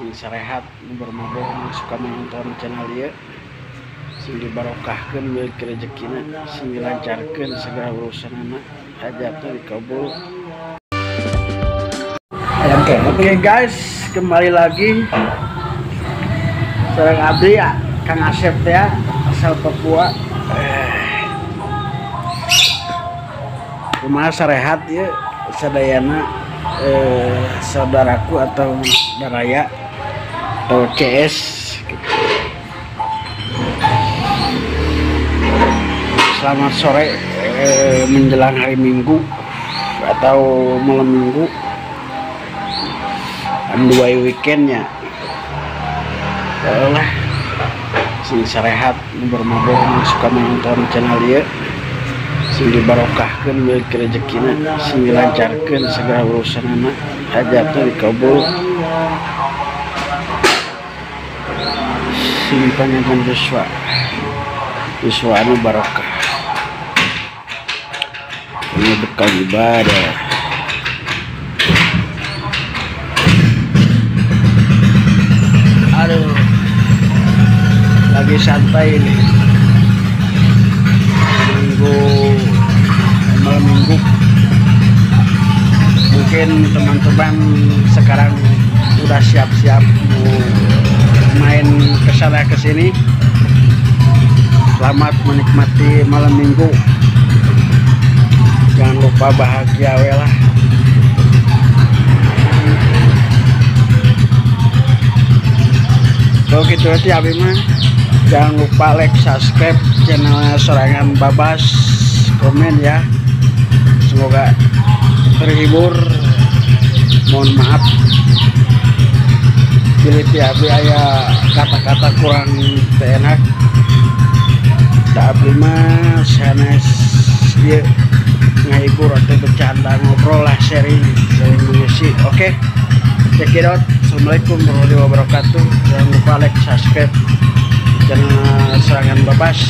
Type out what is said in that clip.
Sing sarehat nu bermabok nu suka menonton channel ieu. Sing dibarokahkeun milik rezekina, sing dilancarkeun segala urusanana, hajatna dikabul. Oke guys, kembali lagi sareng abdi ya, Kang Asep ya, asal Papua. Kumaha sarehat ya sadayana saudaraku atau baraya atau CS gitu. Selamat sore menjelang hari Minggu atau malam Minggu, dua weekendnya. Lah sing sarehat nu bermabok nu suka menonton channel ieu, sing dibarokahkeun milik rezekina, sing dilancarkeun segala urusanana, hajatna dikabul, sing dipanjangkeun yuswa, yuswa anu barokah. Ini bekal ibadah. Aduh, lagi santai ini minggu, malam minggu. Mungkin teman-teman sekarang udah siap-siap mau main kesana kesini. Selamat menikmati malam minggu. Jangan lupa bahagia welah. Kalau gitu aja abi mah. Jangan lupa like, subscribe channelnya Sorangan Babas, komen ya. Semoga terhibur. Mohon maaf bila abi aya kata-kata kurang enak. Da abdi mah sanes ieu ngahibur atau bercanda, ngobrol lah, sharing, saling mengisi. Oke, check it out. Assalamualaikum warahmatullahi wabarakatuh. Jangan lupa like, subscribe channel Serangan Babas.